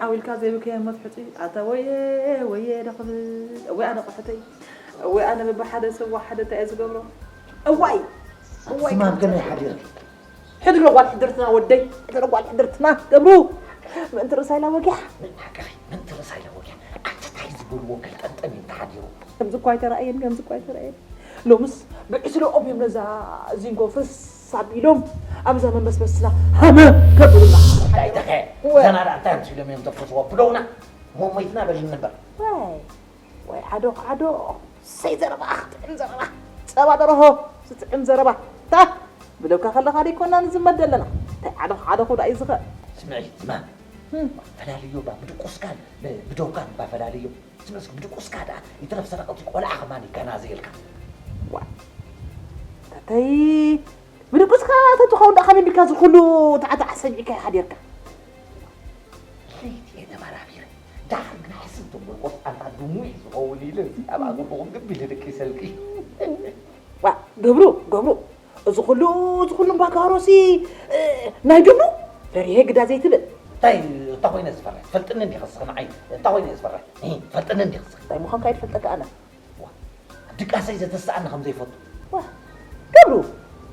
ዓው ኢልካ ዘይብከዮ መትሕጺ ኣታ ወየ ወየ ዶ ክብል። እወ ኣነ ቁሕተይ። እወ ኣነ በብሓደ ሰብ ሓደ እንታይ እየ ዝገብሮ? እዋይ! እዋይ! ዝማም ከመይ ሓዲርኪ? ሕድሮ ጓል ሕድርትና ወደይ፣ ሕድሮ ጓል ሕድርትና ገብሩ። ምእንቲ ርእሳ ኢላ ወጊሓ። ምን ሓቀኺ? ምእንቲ ርእሳ ኢላ ወጊሓ። ኣንተ እንታይ ዝበልዎ ገልጠምጠም እዩ ተሓዲሩ? ከምዚ እኳ ኣይተራእየን፣ ከምዚ እኳ ኣይተራእየን። ሎምስ ብዕስለኦም እዮም ነዛ ዚንጎ ፍርስ ኣቢሎም ኣብዛ መመስበስና ሃመ ከብሉና። እንታይ ተኸ? እወ። ዘናዳ እንታይ ኣምሲሎም እዮም ዘፍርስዎ? ብደውና ሞሞይትና በልኒ እምበር። ዋይ፣ ዋይ፣ ዓዶ፣ ዓዶ። ሰይ ዘረባ፣ ጥዕም ዘረባ። ጸባ ደርሆ፣ ዝጥዕም ዘረባ። ታ፣ ብደውካ ከለኻ ደይኮና ንዝመድ ዘለና። እንታይ ዓዶ፣ ዓዶ ኹዳ እዩ ዝኸ? ስምዒ፣ ዝማ። ህም። ፈላልዮ ባ፣ ብድቁስካን ብ-፣ ብደውካን ባ ፈላልዮ። ስምዒ፣ ብድቁስካ ደኣ፣ ይትረፍ ሰረቐቲ ቆልዓ ከማን ይከናዘየልካ። ዋ፣ ተተይ፣ ብድቁስካ ተትኸውን ደኣ ከመይ ቢልካ ዝኹሉ ታዕታዕ ሰሚዕካ ሓዲርካ? ለይቲ እየ ተመራሚረ። ደሓር ግን ሓስብ ተንበልቆስ ኣንታ ድሙይ ዝኸውን ኢለ ኣብዚ ኣብ ኣጎቦኹም ግቢ ልደቂሰልኪ። ዋ፣ ገብሩ፣ ገብሩ፣ እዚ ኩሉ፣ እዚ ኩሉ እምባጋሮሲ፣ እ፣ ናይ ድሙ? ፈሪሄ ግዳ ዘይትብል። እንታይ፣ እንታይ ኮይነ ዝፈርሕ? ትፈልጥኒ እንዲኺ እስኺ ንዓይ? እንታይ ኮይነ ዝፈርሕ? እ፣ ትፈልጥኒ እንዲኺ እስኺ? እንታይ ምዃንካ እየ ዝፈልጠካ ኣነ። ዋ፣ ድቃሰይ ዘተስኣኒ ከም ዘይፈቱ። ዋ፣ ገብሩ፣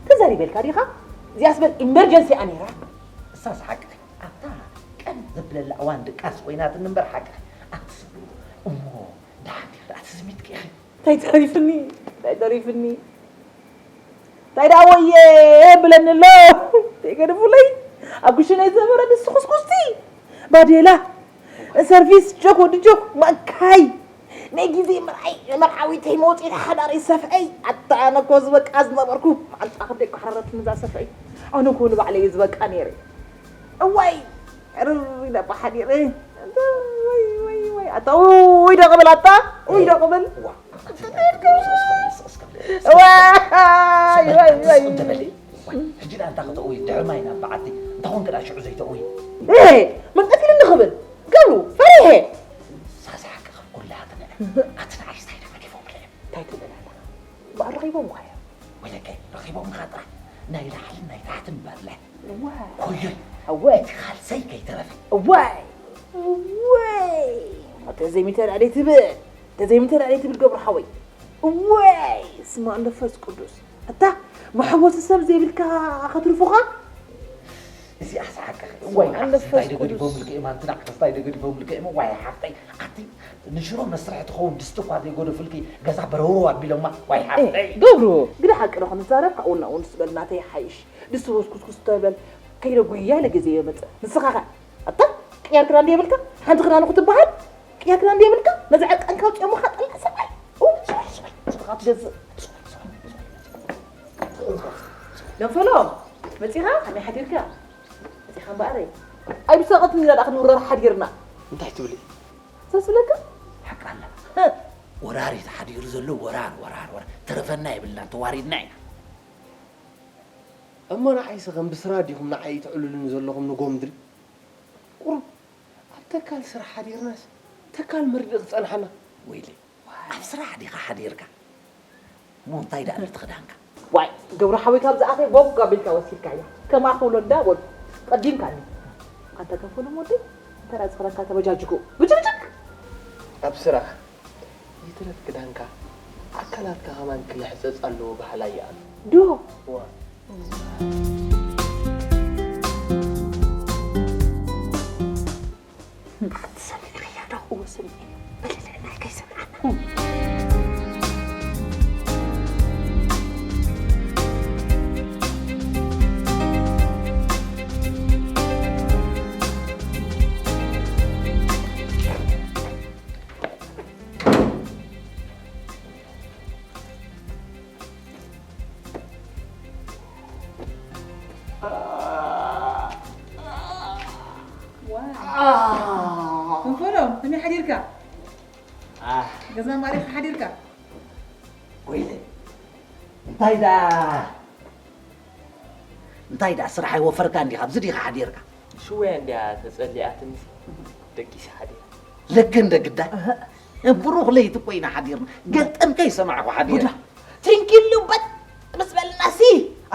ተዛሪበልካ ዲኻ? እዚኣስ በል ኢመርጀንሲ እያ ነይራ። እሳስ ሓቂ። ኣብታ ቀን ዘብለላ እዋን ድቃስ ኮይናትኒ እምበር ሓቂ። ኣቲ ስብሉ፣ እሞ ደሓን ዲኺ? ኣቲ ስሚትኪ ኢኺ? እንታይ ተሪፍኒ? እንታይ ተሪፍኒ? እንታይ ደኣ ወየ ብለኒ ኣሎ? እንታይ ገድፉለይ? ኣብ ክሽነ ዝነበረ ንሱ ኩስኩስቲ፣ ባዴላ፣ ሰርቪስ፣ ጆክ ወዲ ጆክ፣ ማንካይ። ናይ ግዜ መርዓይ፣ መርዓዊተይ፣ መውፅኢት ሓዳረይ፣ ሰፍዐይ። ኣታ ኣነ እኮ ዝበቃ ዝነበርኩ። ማዓንጣ ክንደይ እኮ ሓረረትኒ እዛ ሰፍዐይ። ኣነ እኮ ንባዕለይ እየ ዝበቃ ነይረ። እዋይ! ዕርር ኢለ እባ ሓዲረ። ወይ፣ ወይ፣ ወይ። ኣታ፣ ውይ ዶ ቅብል፣ ኣታ፣ ውይ ዶ ቅብል። እዋ፣ ኣቲ እንታይ ትገብሪ? ስቕ፣ ስቕ፣ ስቕ፣ ስቕ፣ ስቕ፣ ስቕ፣ ዋይ፣ ዋይ፣ ዋይ። ስቕ፣ ስቕ፣ ስቕ፣ ስቕ፣ ዋይ፣ ሕጂ ደኣ እንታ ከተእዊ፣ ድሕሪ ማይ ናብ በዓቲ፣ እንታ ኾንክ ደኣ ሽዑ ዘይተእዊ? ኤ፣ መንቀት ኢልኒ ክብል፣ ገብሩ፣ ፈሪሄ። ሳሳ ሓቂ ክብል ኩላትና። ኣቲ ንዓይ ስታይ ደኣ ገዲፎምለይ። እንታይ ትብል ኣለኻ? በዓል ረኺቦምኻ እዮም። ወይለከ፣ ረኺቦምኻ ጥራሕ ናይ ላዕልን ናይ ታሕትን በርለ። እዋይ። ኮዮይ፣ እወ። እቲ ካልሰይ ከይተረፈ። እዋይ። እወይ። ተዘይሚተ ደኣ ደይ ትብል። ተዘይሚተ ደኣ ደይ ትብል ገብሩ ሓወይ። እወይ። ስመ መንፈስ ቅዱስ። እታ መሕወሲ ሰብ ዘይብልካ ከትርፉኻ? እዚኣስ ሓቅኺ። እዋይ፣ ስመ ንዓኽስ መንፈስ እንታይ ደገዲፎም ቅዱስ። ልክእም፣ ኣንቲ ንዓኽስ እንታይ ደገዲፎም ልክእም፣ ዋይ ሓፍተይ። ኣቲ ንሽሮ መስርሒ ትኸውን ድስቲ እኳ ዘይጎደፍልኪ፣ ገዛ በረውሮ ኣቢሎማ፣ ዋይ እ፣ ሓፍተይ። ገብሩ፣ ግደ ሓቂ ዶ ክንዛረብ፣ ካብኡ ናብኡ ንስበል ናተይ ይሓይሽ። ድስቲ ወስኩስኩስ ተበል፣ ከይደ ጉያ ኢለ ግዜ የመጽእ። ንስኻ ኸ? ኣታ፣ ቅያር ክዳን ድየብልካ? ሓንቲ ክዳን እኮ ትበሃል? ቅያር ክዳን ድየብልካ? ነዚ ዕርቃንካ ኣውጺኦምኻ ጠላዕ ሰብኣይ። ኡ፣ ስራሕ፣ ስራሕ፣ ስራሕ ትገዝእ። ስራሕ፣ ስራሕ፣ ስራሕ። ለንፈሎ፣ መጺኻ? ከመይ ሓዲርካ? መጺኻ እምበኣረይ። ኣይብሰቐትኒ ኢላ ደኣ ክንውረር ሓዲርና። እንታይ ትብሊ? ተስለካ? ሓቂ ኣላ። ህ። ወራሪ ተሓዲሩ ዘሎ ወራር፣ ወራር፣ ወራር። ተረፈና የብልናን፣ ተዋሪድና ኢና። እሞ ንዓይስ ከም ብስራ ዲኹም ንዓይ ተዕልሉኒ ዘለኹም ንጎምድሪ? ቁሩብ ኣብ ተካል ስራሕ ሓዲርናስ ተካል መርድእ ክጸንሓና። ወይለይ፣ ኣብ ስራሕ ዲኻ ሓዲርካ? እሞ እንታይ ደኣ ነቲ ክዳንካ? ዋይ፣ ገብሩ ሓወይ፣ ካብ ዝኣተየ ቦግ ኣቢልካ ወሲድካያ። ከምኣ ክብሎ እንዳ በሉ፣ ቀዲምካኒ። ኣንታ ከንፈሎም ወደይ፣ እንተ ደኣ ዝኽረካ ተበጃጅጎ። ብጭብጭቅ! ኣብ ስራሕ፣ ይትረፍ ክዳንካ፣ ኣካላትካ ከማን ክልሕጸጽ ኣለዎ በሃላይ እየ ኣነ። ዶ? ዋ። ኣቲ ሰሚዕካያ ዶ? እወ ሰሚዐ። በል ልዕልና ከይሰምዓና። ዋው። ክንፈሎም፣ ከመይ ሓዲርካ? ኣህ። ገዛ ማሪኻ ሓዲርካ? ወይለ፣ እንታይ ደኣ፣ እንታይ ደኣ ስራሕ ኣይወፈርካን ዲኻ? ኣብዚ ዲኻ ሓዲርካ? ሽወያ እንድያ ተጸሊኣትኒ፣ ደቂሰ ሓዲረ። ለከ እንደ ግዳይ። እህ። ብሩኽ ለይቲ እኮ ኢና ሓዲርና። ገልጠምካ ይሰማዕኩ ሓዲረ። ቡዳ። ትንኪሉ በጥ ምስ በልናሲ።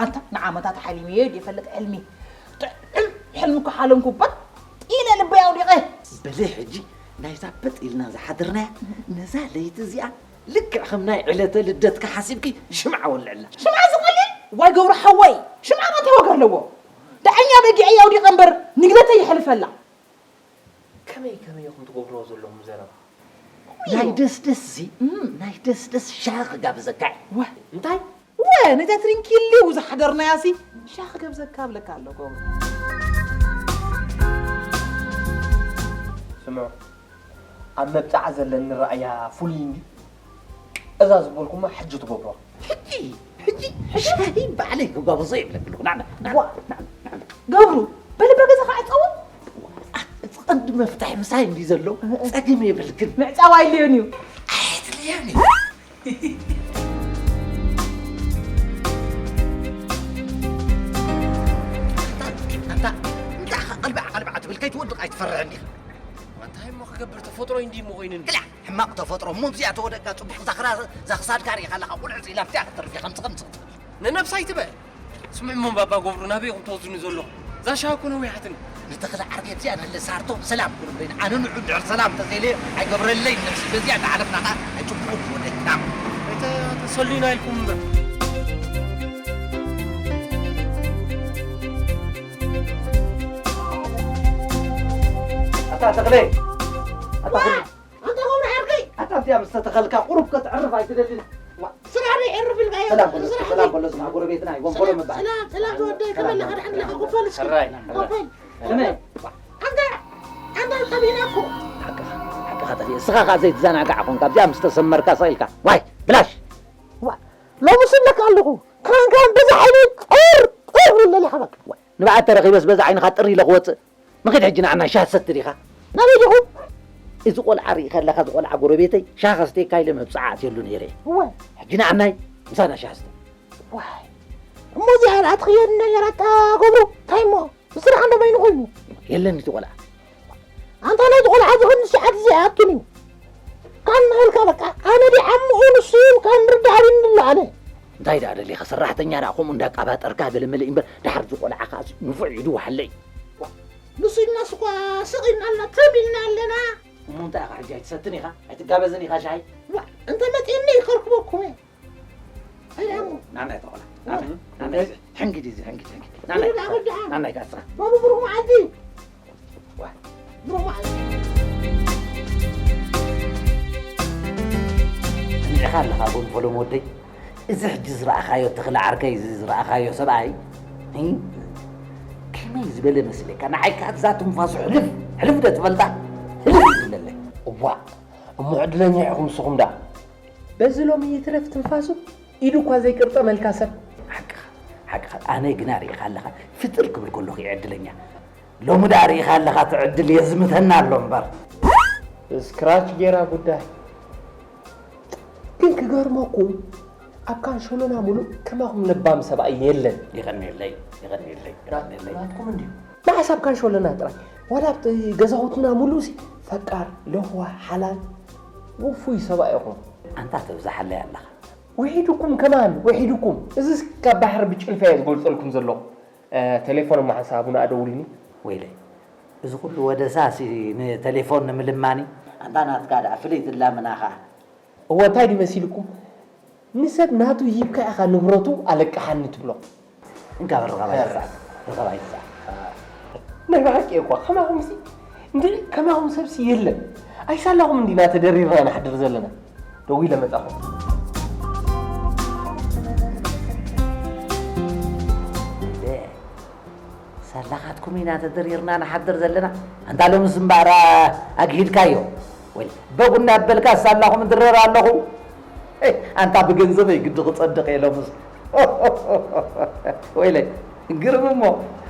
ኣንታ ንዓመታት ሓሊመዮ ድየ ፈልጥ ሕልሚ። ጥዑም ሕልሚ እኮ ሓለምኩ በጥ ኢለ ልበይ ኣውዲቐ። በሊ ሕጂ ናይዛ በጥ ኢልና ዝሓድርናያ ነዛ ለይቲ እዚኣ ልክዕ ከም ናይ ዕለተ ልደትካ ሓሲብኪ ሽምዓ ወልዕላ። ሽምዓ ዝቐልል? ዋይ ገብሩ ሓወይ፣ ሽምዓ እንታይ ዋጋ ኣለዎ? ደዓኛ በጊዐይ ኣውዲቐ እምበር ንግደተይ የሕልፈላ። ከመይ ከመይ ኢኹም ትገብርዎ ዘለኹም ዘረባ? ናይ ደስደስ ዚ፣ እም፣ ናይ ደስደስ ሻሂ ክጋብዘካ እየ። ወ-፣ እንታይ? ወ-፣ ነታ ትሪንኪሊው ዝሓደርናያ ሲ ሻሂ ክጋብዘካ እብለካ ኣለኹ። ስምዑ፣ ኣብ መብጽዓ ዘለኒ ራእያ ፍሉይ እንዲ፣ እዛ ዝበልኩማ ሕጂ ትገብሮ። ሕጂ፣ ሕጂ፣ ሕጂ ባዕለይ ክጋብዞ ይብለክ ኣለኹ። ንዓና፣ ንዓና፣ ዋ፣ ንዓና፣ ንዓና። ገብሩ፣ በል በገዛኻ ዕጸዎ። ዋ፣ እቲ ቀንዲ መፍትሒ ምሳይ እንዲ ዘሎ፣ እ፣ እ። ጸገም የብልክን። ምዕጻው ኣይድልዮን እዩ። ኣየድልዮን እዩ። ኣንታ፣ ኣንታ፣ እንታይ ኢኻ ቀልባዕ ቀልባዕ ትብል? ከይትወድቕ ኣይትፈርሕን ዲኻ? እንታይ እሞ ክገብር፣ ተፈጥሮ እንዲ እሞ ኮይኑኒ። ክላ! ሕማቕ ተፈጥሮ እሞ፣ እዚኣ ተወደቃ ጽቡቕ ዛኽራ-፣ ዛኽሳድካ ርኢኻ ኣለኻ፣ ቁልዕጽ ኢላ ኣብቲኣ ክትተርፍ ኢኻ፣ ከምዚ ከምዚ ክትብል። ንነብሳ ኣይትበል። ስምዕ እሞ ባባ ገብሩ፣ ናበይ ኢኹም ትወስዱኒ ዘለኹም? እዛ ሻሂ እኮ ነዊሓትኒ። ንተኽለ ዓርከይ ኣብዚኣ ንህለ ሳርቶ ሰላም ክብሎ እምበር፣ ኣነ ንዑ እንድሕር ሰላም እንተዘይለዮ ኣይገብረለይን ነብሲ። በዚኣ እንዳሓለፍና ኸዓ ኣይጭብጥን ወደይ ክዳም። ኣይተ-፣ ተሰሉና ኢልኩም እምበር። ኣታ ተኽለ፣ ኣታ ዋ! ኩሉ ኣንታ ገብረ ዓርከይ! ኣታ እዚኣ ምስ ተተኸልካ ቁሩብ ከተዕርፍ ኣይትደልን? ዋ! ስራሕ ዶ ይዕርፍ ኢልካዮ? ሰላም በሎ፣ ስራሕ ሰላም ዶ? በሎ፣ ስራሕ ጎረቤትና እዩ፣ ወንበሎ ሰላም፣ ምባል። ሰላም፣ ሰላም ተወደይ፣ ሰላም ከመይ ኣለኻ? በሎ። ድሓን ኣለኻ? ኮፈል እስኪ። ሕራይ፣ ሕራይ። ኮፈል። ከመይ? ኣንታ፣ ኣንታ ጠፊእና እኮ። ሓቅኻ፣ ሓቅኻ ጠፊእ። እስኻ ኸኣ ዘይትዘናጋዕ ኾንካ፣ ኣብዚኣ ምስ ተሰመርካ ስቕ ኢልካ። ዋይ፣ ብላሽ! ዋ፣ ሎሚ ስብለካ ኣለኹ። ካን ካን በዛ ዓይኒ ጥር ጥር ኢለ ለሓቐክ። ዋ፣ ንብዓት ተረኺበስ በዛ ዓይንኻ ጥር ኢለ ክወጽእ። ንኺድ ሕጂ ንዓና ሻሂ ትሰቲ ዲኻ? ናበይ ዲኹም? እዚ ቆልዓ ርኢኻ ኣለኻ፣ እዚ ቆልዓ ጎረቤተይ ሻሂ ከስትየካ ኢለ መብጽዓ ኣትየሉ ነይረ እየ። እወ። ሕጂ ንዓናይ ምሳና ሻሂ ስተ። ዋይ፣ እሞ እዚኣ ደኣ ትኽየድ ነይራ፣ ኣታ ገብሩ፣ እንታይ እሞ? ስራሕ እንዶ በይኑ ኮይኑ? የለን እቲ ቆልዓ። ኣንታ ናይቲ ቆልዓ እዚ ክንዲ ሰዓት እዚ ኣይኣቱን እዩ። ካን ናበልካ በቃ፣ ኣነ ድየ ዓምኡ ንሱ እዩ ኢልካ ምርዳእ ኣብዩኒ ኣሎ ኣነ። እንታይ ደኣ ደሊኻ? ሰራሕተኛ ደኣ ከምኡ እንዳቃባጠርካ ገለ መለ እምበር፣ ደሓር እዚ ቆልዓ ከኣ ንፉዕ ኢዱ ወሓለይ። ንሱ ኢልናስ እኳ ስቕ ኢልና ኣልና፣ ትም ኢልና ኣለና። እሞ እንታይ ኢኻ ሕጂ ኣይትሰትን ኢኻ? ኣይትጋበዝን ኢኻ ሻሂ? ዋ፣ እንተ መጺእኒ ከርክበኩም እየ። ኣይደኣሞ። ናናይ ተኾላ። ናናይ፣ ናናይ፣ ሕንግዲ እዚ፣ ሕንግዲ፣ ሕንግዲ። ናናይ፣ ናናይ፣ ናናይ፣ ናናይ ካስኻ። ባቡ ብሩኽ መዓልቲ። ዋ። ብሩኽ መዓልቲ። ንዕኻ ኣለኻ ጎንፎሎም ወደይ። እዚ ሕጂ ዝረኣኻዮ ተኽለ ዓርከይ፣ እዚ ዝረኣኻዮ ሰብኣይ፣ እ? ከመይ ዝበለ መስለካ? ንዓይ ከኣ እዛ ትንፋሱ ሕልፍ፣ ሕልፍ ዶ ትፈልጣ? ሕልፍ እዩ ዝብለለይ። እዋእ፣ እሞ ዕድለኛ ኢኹም ንስኹም ደኣ። በዚ ሎሚ ይትረፍ ትንፋሱ፣ ኢዱ እኳ ዘይቅርጠመልካ ሰብ። ሓቅኻ፣ ሓቅኻ። ኣነ ግና ርኢኻ ኣለኻ፣ ፍጥር ክብል ከለኹ እየ ዕድለኛ። ሎሚ ደኣ ርኢኻ ኣለኻ፣ እቲ ዕድል የዝምተና ኣሎ እምበር። ስክራች ጌራ ጉዳይ። ግን ክገርመኩም፣ ኣብ ካንሾሎና ሙሉእ ከማኹም ለባም ሰብኣይ የለን። የቐንየለይ፣ የቐንየለይ፣ የቐንየለይ። ናትኩም እንድዩ። መዓስ ኣብ ካንሾሎና ጥራይ፣ ዋላ ኣብቲ ገዛውትና ሙሉእሲ ፈቃር፣ ለዋህ፣ ሓላል፣ ውፉይ ሰብኣይ ኢኹም። ኣንታ ተብዝሓለይ ኣለኻ። ውሒድኩም ከማን፣ ውሒድኩም። እዚስ ካብ ባሕሪ ብጭልፋ እየ ዝገልጸልኩም ዘለኹ። እ፣ ቴሌፎን እሞ ሓንሳብ ኣቡና ኣደውልኒ። ወይለይ፣ እዚ ኩሉ ወደሳሲ ንቴሌፎን ንምልማኒ? ኣንታ ናትካ ደኣ ፍልይቲ ላምና ኸኣ። እወ፣ እንታይ ድዩ መሲልኩም? ንሰብ ናቱ ሂብካ ኢኻ ንብረቱ ኣለቅሓኒ ትብሎ። እንካ በል ርኸባ ይትጻዕ፣ ርኸባ ይትጻዕ። ናይ ብሓቂ እኳ ከማኹምሲ፣ እንድዒ ከማኹም ሰብሲ የለን። ኣይሳላኹም እንዲና ተደሪርና ንሓድር ዘለና። ደዊለ መጻኹ። እንደ ሳላኻትኩም ኢና ተደሪርና ንሓድር ዘለና። ኣንታ ሎምስ እምበኣር ኣግሂድካዮ። ወይ በጉ እናበልካ ሳላኹም እድረር ኣለኹ። ኣንታ ብገንዘበይ ግዲ ክጸድቕ እየ ሎምስ። ወይለይ፣ ግርም እሞ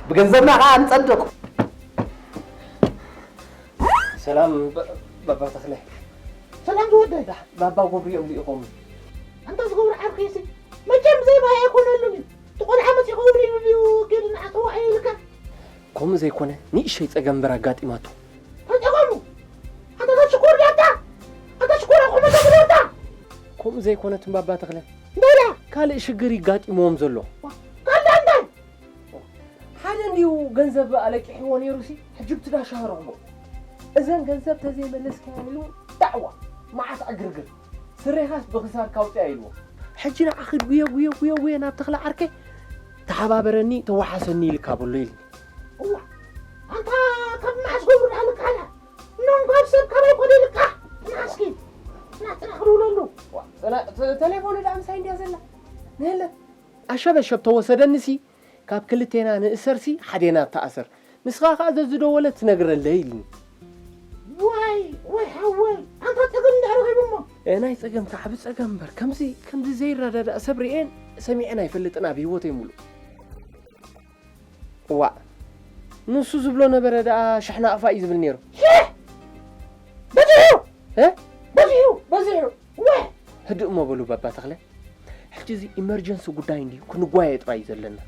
ብገንዘብና ኸኣ ንጸድቕ። ሰላም ባ-፣ ባባ ተኽለ። ሰላም ዝወደይ። ባባ ገብሩ እዮም ልኢኾም። ኣንታ ዝገብሩ ዓርኪ ሲ መቸም ዘይባይ ኣይኮነሉን እዩ። እቲ ቆልዓ መጺኡ ክኸውን ኢሉ ድዩ ኬዱ ንዓተዋ ኢልካ? ከምኡ ዘይኮነ ንእሽተይ ጸገም እምበር ኣጋጢማቶ። እንታይ ጸገሙ? ኣታ ሽኮር ዳታ! ኣታ ሽኮር ኣቑመ ተብለታ! ከምኡ ዘይኮነ ትም ባባ ተኽለ። እንታይ ኢላ? ካልእ ሽግር ይጋጢምዎም ዘሎ። ካልእ እንታይ? ሓደ እንድዩ ገንዘብ ኣለቂሕዎ ነይሩሲ፣ ሕጂ ብቲ ዳሻ ረኽቦ። እዘን ገንዘብ ተዘይመለስካዮ ኢሉ ዳዕዋ፣ መዓት ዕግርግር። ስሬኻስ ብኽሳድ ካውፅያ ኢልዎ። ሕጂ ንዓ ኺድ ጉየ ጉየ ጉየ ጉየ ናብ ተኽለ ዓርከይ ተሓባበረኒ ተወሓሰኒ ኢልካ በሎ ኢልኒ። እዋ ኣንታ ካብ መዓስ ገብሩ ደኣ ልካላ? እኖም ካብ ሰብ ካበይ ኮነ ልካ? መዓስኪ ናትና ክድውለሉ። ተሌፎኑ ደኣ ምሳይ እንድያ ዘላ። ንህለት ኣሸበሸብ ተወሰደኒሲ ካብ ክልቴና ንእሰርሲ ሓዴና ተኣሰር። ንስኻ ከኣ ዘዝደወለ ትነግረለይ ኢልኒ። ዋይ ዋይ ሓወይ ኣንታ ጸገም እንዳ ረኺቡ እሞ። ናይ ጸገም ከዓቢ ጸገም እምበር ከምዚ ከምዚ ዘይረዳዳእ ሰብ ርእየን ሰሚዐን ኣይፈልጥን ኣብ ህይወተይ ሙሉእ። እዋእ ንሱ ዝብሎ ነበረ ደኣ ሽሕ ናቕፋ እዩ ዝብል ነይሩ። ሽሕ በዚሑ እ በዚሑ በዚሑ። ወ ህድእ እሞ በሉ ባባ ተኽለ። ሕጂ እዚ ኢመርጀንሲ ጉዳይ እንድዩ ክንጓየ ጥራይ እዩ ዘለና።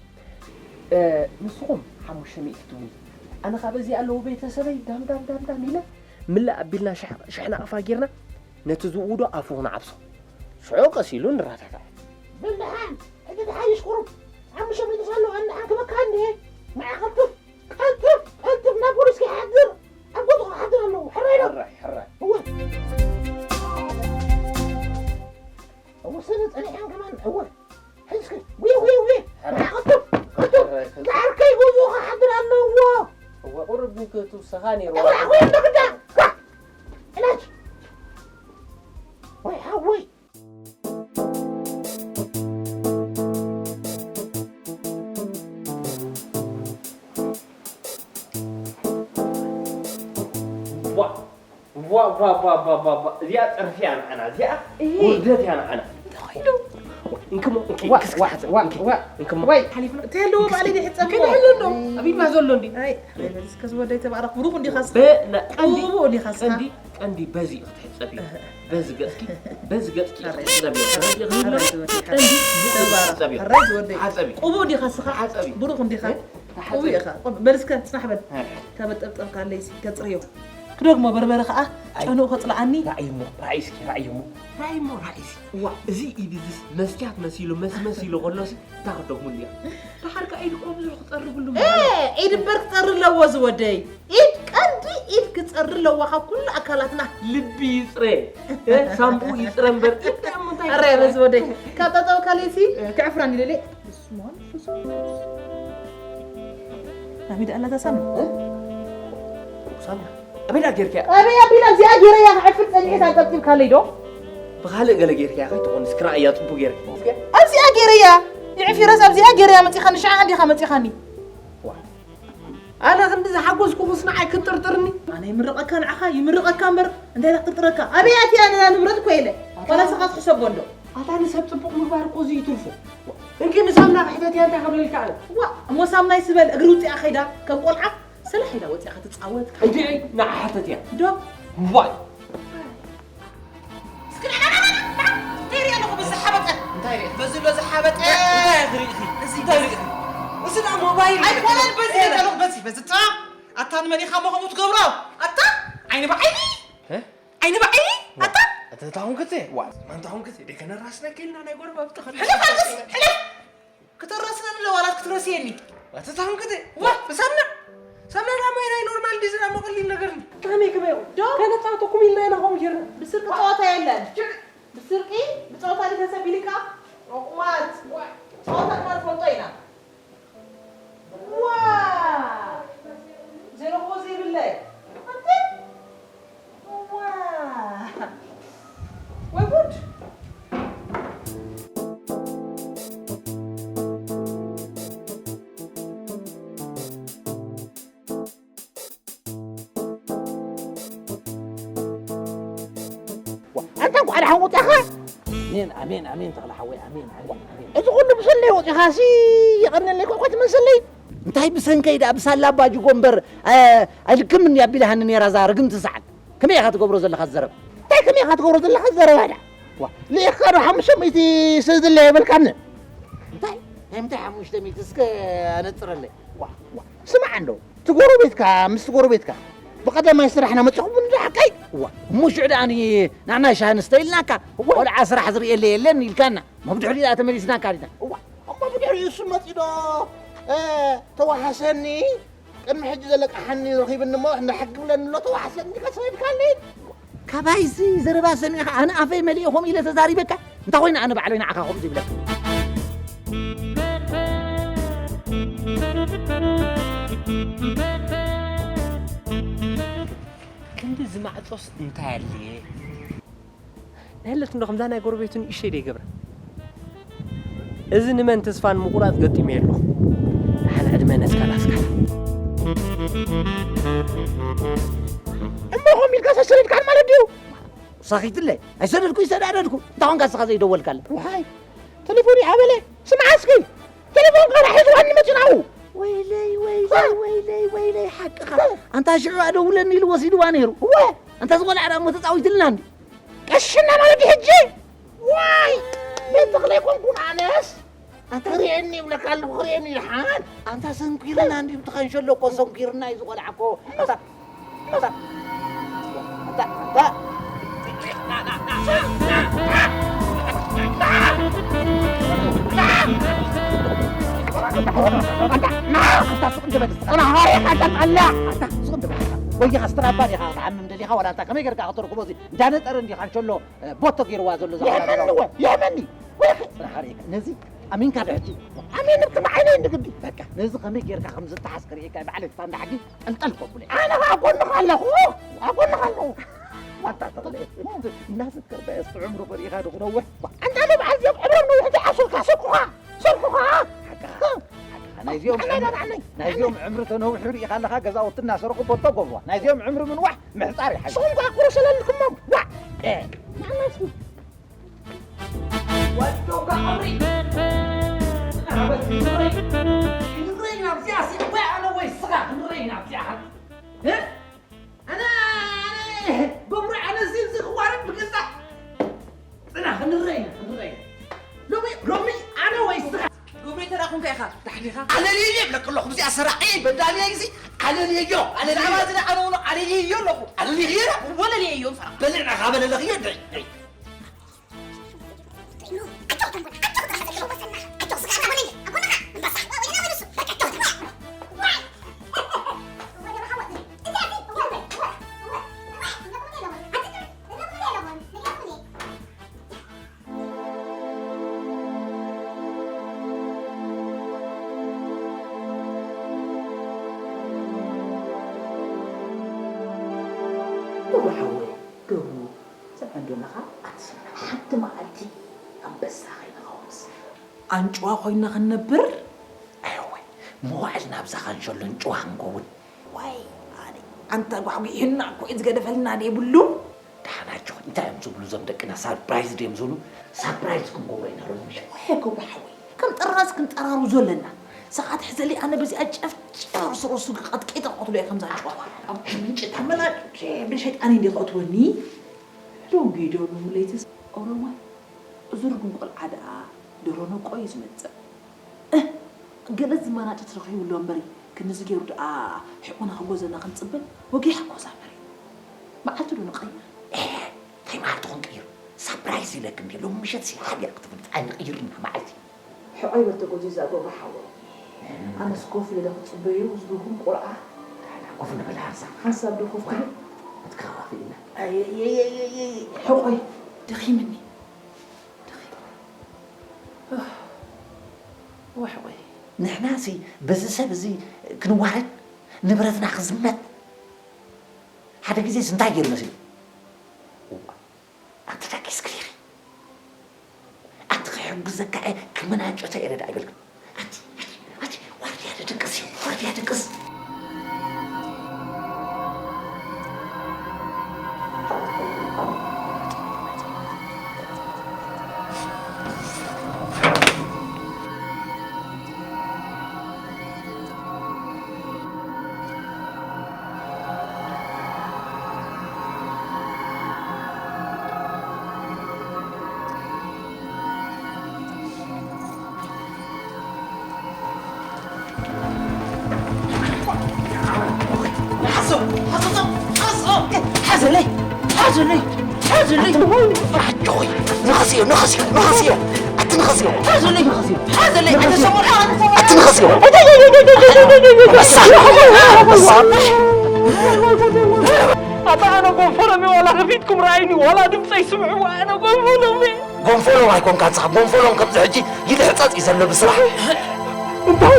ንስኹም ሓሙሽተ ሚእቲ ትብሉ ኣነ ካብ እዚ ኣለዉ ቤተሰበይ ዳም ዳም ዳም ዳም ኢለ ምልእ ኣቢልና ሽሕ ናቕፋ ጌርና ነቲ ዝእውዶ ኣፉ ክንዓብሶ ሽዑ ቀስ ኢሉ ንረዳዳእ። በል ደሓን ሕጂ ተሓይሽ ቁሩብ ሓሙሽተ ሚእቲ ዘሎ ኣንድሓን ክበካ እንድየ ንዓ ቀልጥፍ ቀልጥፍ ቀልጥፍ ናብ ፖሊስ ከይሓድር ኣብ ጎድኹ ክሓድር ኣለዎ ሕራይ ዶ ሕራይ ሕራይ እወ እወ ሰነ ጸኒሐን ከማን እወ ሕዝኪ ውይ ውይ ውይ ንዓ ቀልጥፍ ቀልጥፍ ዛዕርከይ ጎድኹ ክሓድር ኣለዎ እወ ቁሩብ ክትውሰኻ ነይርዋ ተባዕ ኮይኑ ግዳ ዕላጅ ወይ ሓወይ እዚኣ ፀርፊ እያ ንዓና እዚኣ ውርደት እያ ንዓና እንክሞ እንክሞ ተህልዎ ባዕለይ ድሕፀሞ ክነህሉ እንዶ ኣቢድማ ዘሎ እንዲ እስከ ዝወደይ ተባረኽ ብሩኽ እንዲኻ ቀንዲ ቀንዲ በዚ ክትሕፀብ እዩ በዚ ገፅኪ በዚ ገፅኪ ክትሕፀብ እዩ ቀንዲ ዝወደይ ሓፀቢ ሓፀቢ ቅቡእ ዲኻ ስኻ ሓፀቢ ብሩኽ እንዲኻ ቅቡእ ኢኻ በል እስከ ፅናሕ በል ተበጠብጠብካ ኣለይሲ ከፅርዮ ክደግሞ በርበረ ከዓ ጨንኡ ከፅልዓኒ ራእይሞ ራእይስኪ ራእይሞ ራእይሞ ራእይሲ ዋ እዚ ኢድ እዚስ መስትያት መሲሉ መስ መሲሉ ከሎሲ እንታይ ክደግሙሉ እያ ደሓር ከዓ ኢድ እኮ ብዙሕ ክፀሪ ብሉ ኢድ እምበር ክፀሪ ኣለዎ ዝወደይ ኢድ ቀንዲ ኢድ ክፀሪ ኣለዋ ካብ ኩሉ ኣካላትና ልቢ ይፅረ ሳምኡ ይፅረ እምበር ኢድ ደኣ ምንታይ ኣረ በዚ ወደይ ካብ ጠጠው ካሌሲ ክዕፍራን ይደለ ብስማን ናቢዳ ኣላታ ሳምና ሳምና ኣበይ ደኣ ጌርክያ ኣበይ ኣቢላ እዚኣ ጌረያ ክዕፍር ፀኒሐ ታንጠብጢብካለይ ዶ ብኻልእ ገለ ጌርክያ ከይትኾንስ ክራእያ ፅቡቅ ጌርክ ኣብዚኣ ጌረያ ይዕፊረስ ኣብዚኣ ጌረያ መፂኻኒ ሽዓ እንዲኻ መፂኻኒ ኣነ ክንዲ ዝሓጎስኩኹስ ንዓይ ክትጥርጥርኒ ኣነ ይምርቐካ ንዓኻ ይምርቐካ እምበር እንታይ ክትጥርጥረካ ኣበይ ኣትያ ነዛ ንብረት እኮ ኢለ ዋላ ስኻ ትሕሰቦ እንዶ ኣታ ንሰብ ፅቡቕ ምግባር እኮ እዚ ይትርፎ እንኪ ንሳምና ክሕተት እያ እንታይ ከብለልካ ኣነ ዋ እሞ ሳምናይ ስበል እግሪ ውፅኣ ኸይዳ ከም ቆልዓ ስለ ኸይዳ ወፅኣ ክትፃወት እንዲዒ ንዓ ሕተት እያ ዶ ዋይ እስኪ ንዓ ንዓ ንዓ እንታይ ሪኣ ኣለኹ ብዝሓበጠ እንታይ ሪኣ በዚ ሎ ዝሓበጠ እንታይ ሪእኺ እዚ እንታይ ሪእኺ እዚ ደኣ ሞባይል ኣይኮነን በዚ ሪኣ ኣለኹ በዚ በዚ ጣ ኣታ ንመን ኢኻ መኸሙ ትገብሮ ኣታ ዓይኒ ብዓይኒ ዓይኒ ብዓይኒ ኣታ ኣታ ታሁን ክቴ ዋ ማንታ ሁን ክቴ ደከነ ራስና ከልና ናይ ጎረባብቲ ኸለ ሕለፍ ኣልቅስ ሕለፍ ክተራስነኒ ለዋላት ክትረስየኒ ኣታ ታሁን ክቴ ዋ ብሳምና ሳምና ዳማ ናይ ኖርማል ዲዝ ዳማ ቀሊል ነገር ዳመይ ክበዩ ዶ ከነጻውተኩም ኢልና ኢና ከምኡ ጌርና ብስርቂ ጸዋታ የለን ብስርቂ ብጸዋታ ንተሰብ ኢልካ ዑቁማት ጸዋታ ድማ ንፈልጦ ኢና ዋ ዝረኽቦ ዘይብለይ ኣንተ ዋ ወይ ጉድ ኣንታ እንኳዕ ደሓን ወፅእኻ ኣሜን ኣሜን ኣሜን ተኽለ ሓወይ ኣሜን ኣሜን ኣሜን እዚ ኩሉ ብሰለይ ወፂኻ ሲ የቐነለይ ኮኮ ትመስለይ እንታይ ብሰንከይ ደኣ ብሳላ ኣባጅጎ እምበር ኣይልክምን እያ ቢላሃኒ ነይራ እዛ ርግምቲ ሰዓት ከመይ ኢኻ ትገብሮ ዘለኻ ዘረብ እንታይ ከመይ ኢኻ ትገብሮ ዘለኻ ዘረባ ደኣ ልኢኽካ ዶ ሓሙሽተ ሚእቲ ስእዝለ የበልካኒ እንታይ ናይ ምንታይ ሓሙሽተ ሚእቲ እስከ ኣነፅረለይ ስማዕ እንዶ እቲ ጎረቤትካ ምስቲ ጎረቤትካ ብቐዳማይ ስራሕና መፂኹም እንዶ ሓቀይ እዋ እሞ ሽዑ ደኣ ንዓና ሻሂ ንስተ ኢልናካ ቆልዓ ስራሕ ዝርእየለ የለን ኢልካና እሞ ብድሕሪኡ ደኣ ተመሊስናካ ዲና እዋ እሞ ብድሕሪኡ እሱ መፂ ዶ ተዋሓሰኒ ቅድሚ ሕጂ ዘለቃሓኒ ረኺብኒ እሞ እንዳ ሕጊ ብለኒ ኣሎ፣ ተዋሕሰኒ ከስረድካለይ። ካባይሲ ዘረባ ሰሚዕኻ ኣነ ኣፈይ መሊኤ ከምኡ ኢለ ተዛሪበካ? እንታይ ኮይነ ኣነ ባዕለይ ንዓኻ ከምኡ ዝብለካ? ክንዲ ዝማዕጾስ እንታይ ኣድልየ? ንህለት እንዶ ከምዛ ናይ ጎረቤቱ ንእሸይ ደይገብራ። እዚ ንመን ተስፋን ምቑራጽ ገጢመ ኣለኹ። ደሓን ዕድመ ነስካ ናስካ። እሞ ኾም ኢልካ ሰሰሪድካን ማለት ድዩ? ሳኺትለይ፣ ኣይሰደድኩ፣ ይሰዳደድኩ። እንታይ ኾንካ ንስኻ ዘይደወልካለ? ውሓይ፣ ቴሌፎን ይኣበለ። ስምዓ እስኪ፣ ቴሌፎን ቃና ሒዝዋኒ መፂኡ ናብኡ። ወይለይ፣ ወይለይ፣ ወይለይ፣ ወይለይ፣ ሓቅኻ። ኣንታ ሽዑ ኣደውለኒ ኢሉ ወሲድዋ ነይሩ። እወ። ኣንታ ዝቆልዓ ደኣ እሞ ተፃዊትልና እንዲ። ቀሽና ማለት ሕጂ? ዋይ! ቤት ተኽለ ኣይኮንኩን ኣነስ። ኣንታ ክርእየኒ ይብለካ ኣለኹ፣ ክርእየኒ ይሓን። ኣንታ ሰንኪርና እንዲ ብቲ ካንሸሎ እኮ ሰንኪርና እዩ ዝቆልዓ እኮ። ኣንታ፣ ኣንታ፣ ኣንታ፣ ኣንታ። ኣንታ፣ ና፣ ኣንታ ስቕ እንበል፣ ኣንታ ሃሪኻ፣ ኣንታ ጠላዕ፣ ኣንታ ስቕ እንበል። ወይኻ ስትራባ ዲኻ ክትሓምም ደሊኻ፣ ዋላ ኣንታ ከመይ ጌርካ ከተርክቦ እዚ እንዳነጠረ እንዲ ካንሸሎ፣ እ፣ ቦቶ ገይርዋ ዘሎ እዛ ይሕመኒ ወ፣ ይሕመኒ። ወይኺ። ጽናሕ ርኢካ። ነዚ ኣሚንካ ድሕቲ። ኣሜን ብትም ዓይነይ እንድግዲ። በቃ፣ ነዚ ከመይ ጌርካ ከም ዝተሓዝ ክርኢካ፣ ባዕለይ ክሳብ እንዳ ሕጊ ጠልጠል ከብሎ። ኣነ ኸኣ ኣብ ጎንኻ ኣለኹ። ኣብ ጎንኻ ኣለኹ። ዋታ ተኽለ። እናዘከርካዮ እስቲ ዕምሩ ኸሪእኻ ዶ ክነውሕ? ኣንታ ዶ በዓል እዚኦም ዕምሮም ነዊሕ ዘይሓስሩልካ፣ ሰርኩኻ፣ ሰርኩኻ። ሓቅኻ፣ ሓቅኻ። ናይዚኦም ኣነ ዕምሪ፣ ናባዕለይ። ናይዚኦም ዕምሪ ተነዊሑ ርኢኻ ኣለኻ፣ ገዛውቲ እናሰረቑ ቦቶ ገብዋ። ናይዚኦም ዕምሪ ምንዋሕ ምሕጻር ይሓይሽ። ንስኹም ከኣ ቁረሰለልኩሞም። ዋዕ! እ። ንዓና እስኪ። ወዶ ከዐሪ። ክንረይ ኢና ኣብዚኣ ሲ፣ ወይ ኣነ ወይ ስኻ ክንረይ ኢና ኣብዚኣ። እ? ኣነ፣ ኣነ፣ ገብሩ፣ ኣነ እዚ፣ እዚ ክዋረድ ብገዛእ። ጽና፣ ክንረይ ኢና፣ ክንረይ ኢና። ሎሚ፣ ሎሚ ኣነ ወይ ስኻ። ገብሩ፣ ተራኹምካ ኢኻ፣ ዳሕሊኻ። ኣለልየዮ ይብለክ ኣለኹ፣ ብዚኣ ሰራቂ በዳሊ ግዜ፣ ኣለልየዮ፣ ኣለልየዮ። ብዛዕባ እዚ ደኣ ኣነ እውን ኣለልየዮ ኣለኹ። ኣለልየዮ? ወለልየዮ፣ ፈራ። በልዕና ካበለለኽዮ፣ ደይ፣ ደይ። ገብሩ ሓወይ፣ ገብሩ፣ ትሰምዐ ዶ ኣለኻ? ኣትሰምዕ። ሓንቲ መዓልቲ ኣንበሳ ኸይንኸውንስ? ኣንጭዋ ኮይንና ክንነብር? ኣየወ፣ መዋዕልና ኣብዛ ኻንሸሎ ኣንጭዋ ክንከውን። ዋይ፣ ኣነ፣ ኣንታ ጓሕጒሕና እኮ እዩ ዝገደፈልና፣ ደይብሉ። ደሓን ኣጆኺ፣ እንታይ እዮም ዝብሉ እዞም ደቅና? ሳርፕራይዝ ድዮም ዝብሉ? ሳርፕራይዝ ክንገብሮ ኢና ሎሚ ምሸት። ወይ ገብሩ ሓወይ፣ ከም ጥራዝ ክንጠራሩ ዘለና። ስኻ ትሕዘለይ፣ ኣነ በዚኣ ጨፍጨፍ ርሱ ርሱ ክቐጥቂጠ ክቐትሎ እየ ከምዛ ኣንጭዋ። ኣብ ምንጪ ተመላጭ ብሸይጣን እንዲ ከእትወኒ። ዶንጊ ዶ ሎሚ ለይትስ ኦሮማይ? እዚ ርጉም ቆልዓ ደኣ ደሮኖ ቆዩ ዝመጽእ። እህ፣ ገለ ዝመናጨት ረኺቡ ኣሎ እምበሪ፣ ክንዚ ገይሩ ደኣ ሕቆና ክጎዘና ክንጽበ ወጊሓ እኮ እዛ መሬት። መዓልቲ ዶ ንቐይር? ኤህ፣ እንታይ መዓልቲ ክንቅይር? ሳፕራይዝ ኢለክ እንዲ፣ ሎሚ ምሸት ሲ ሓቢራ ክትፍልጥ ኣይንቕይርን መዓልቲ። ሕቆይ በል ተጎዚዛ ገብሩ ሓወይ። ኣነስ ኮፍ ኢለ ዶ ክጽበዮ ዝብልኩም ቆልዓ? ኮፍ ንበል ሓንሳብ። ሓንሳብ ዶ ኮፍ ትብል? ክትከፋፍእና። ኣየየየየየ። ሕቆይ ደኺምኒ። ደኺምኒ። ኡህ። ዋሕቆይ። ንሕናሲ በዚ ሰብ እዚ ክንዋረድ፣ ንብረትና ክዝመት፣ ሓደ ግዜስ እንታይ ገይሩ መሲሉ? እዋ፣ ኣቲ ደቂስኪ ዲኺ? ኣቲ ክሕግዘካ እየ፣ ክመናጨቶ እየ ረዳ ኣይበልክን። ኣቲ፣ ኣቲ፣ ኣቲ፣ ዋርድያ ደቅስ እዩ፣ ዋርድያ ደቅስ። ሓዘለይ፣ ሓዘለይ፣ ሓዘለይ፣ ሓዘለይ። ኣጆኺ፣ ንኸስዮ፣ ንኸስዮ፣ ንኸስዮ። ኣቲ ንኸስዮ። ሓዘለይ ሓዘለይ ኣነ ሰሙን ኣነ ሰሙን ኣቲ ንኸስዮ። ኣታ ኣነ ጎንፈሎም ዋላ ከፊትኩም ራእይኒ ዋላ ድምፀይ ስምዕዎ ኣነ ጎንፈሎም ጎንፈሎም ኣይኮንካ ንስኻ፣ ጎንፈሎም ከምዚ ሕጂ ይልሕፀፅ እዩ ዘሎ ብስራሕ። እንታይ